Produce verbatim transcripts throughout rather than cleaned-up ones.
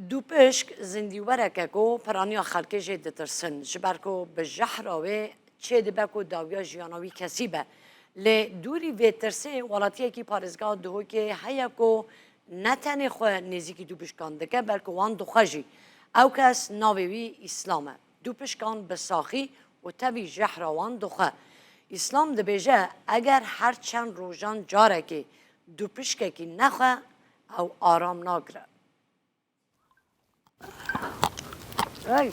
Dûpişk zindîwerek e ku piraniya xelkê jê ditirsin, ji ber ku bi jehra wê çêdibe ku dawiya jiyana wî kesî be. Lê dûrî vê tirsê, welatiyekî parêzgeha Duhokê heye ku ne tenê xwe nêzîkî dûpişkan dike, belku wan dixwe jî. Ew kes navê wî Îslam e. Dûpişkan bi saxî û tevî jehra wan dixwe. Îslam dibêje, eger her çend rojan carekê dûpişkekî nexwe, ew aram nagire. Hey.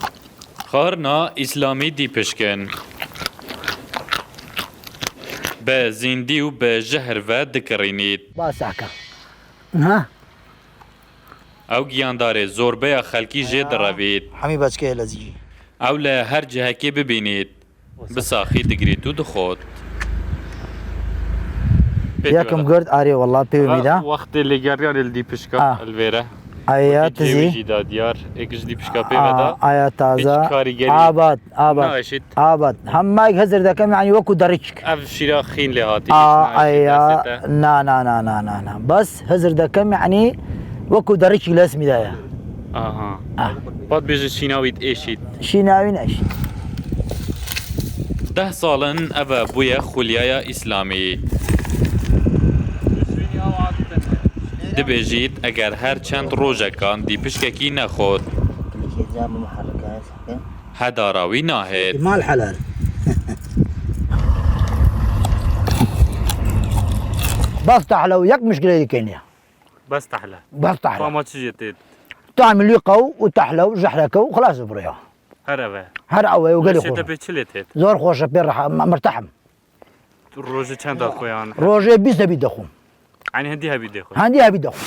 Xwarina Îslamî dîpişkin. Bi zîndî û bi jehr ve dikirînît. Basaka. Ha? Ew giyandarê zorbeya xelkî jê direvît. Hemî beçkeyê lezî. Ew li her cihekê bibînît, bi saxî digirît û dixwit. Yekim gird, arê, wallah, pê wî da. Wextê lêgeriyanê li dîpişka, ah, li vêre. Aya, tizî. Jî da diyar, êk ji dîpişka pê ve da. Aya taze. Hiç karîgerî. Abat, abat. Naşit. Abat. Hemma hizir dekem, yani, wekû deriçik. Ev şîra xîn lê hatî. Aa, hiç naşit, aya, na, na, na. Bas hizir dekem, yani, wekû deriçik li esmî de ye. Aha. Ah. Pat bêje şîna wî êşît. Şîna wî neşît. Deh sal in ev e bûye xulyaya Îslamî. Dibêjît, eger her çend rojekan dîpişkekî nexwit, hedara wî nahêt. Mal helal. Bas tehle û yek muşkileyê dikeniye. Bes tehle. Bes tehle. Tama çi jê têt? Tamî lîqa û tehle û jehreke û xilas biriya. Her ev e. Her ew e û gelê xwe. Te pê çi lê têt? Zor xweş e, pê reha, me-, mirtehim. Tu rojê çend daxuyan? Rojê bîst hebî dexwim. Yanî hindî hebî dexwe? Hindî hebî dexwim.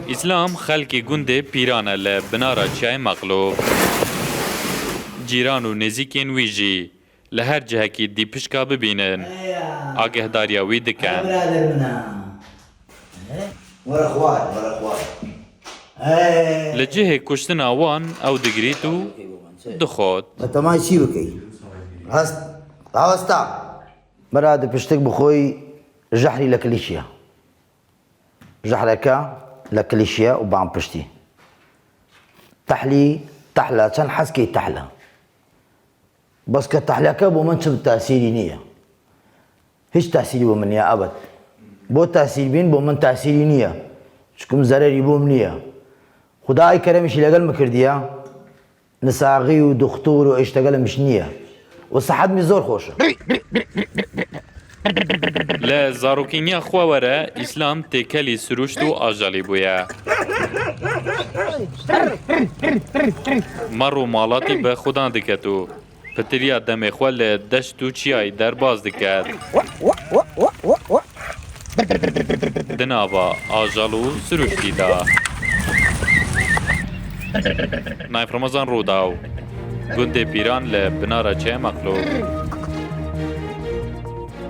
Îslam xelkê gundê Pîran e li binara çiyayê Meqlûb. Cîran û nêzîkên wî jî li her cihekî dîpişka bibînin, agehdariya wî dikin. Birader min a. Were xwar, were xwar. Li cihê kuştina wan ew digirît û dixwit. Te temay çî bikey? Rast, rawesta. Bira di piştik bi xwe jehrî li kilîşiya. Jehreke li kilîşiya û ban piştî. Tehlî, tehla, çend hezkê tehla. Bes ke tehleke bo min çi tesîrî niye. Hiç tesîrî bo min niye ebed. Bo tesîr bîn bo min tesîrî niye. Çikum zererî bo min niye. Xuda ay keremî şî legel min kirdiye. Nisaxî û duxtur û eştegel min niye. Û sihet min zor xweş e. Li zarokîniya xwe were, Îslam têkelî siruşt û ajalî bûye. Mer û malatî bi xudan diket û pitiriya demê xwe li deşt û çiyayî derbas diket. Di nava ajal û siruştî de. Nayf Remezan, Rûdaw, gundê Pîran li binara çiyayê Meqlûb.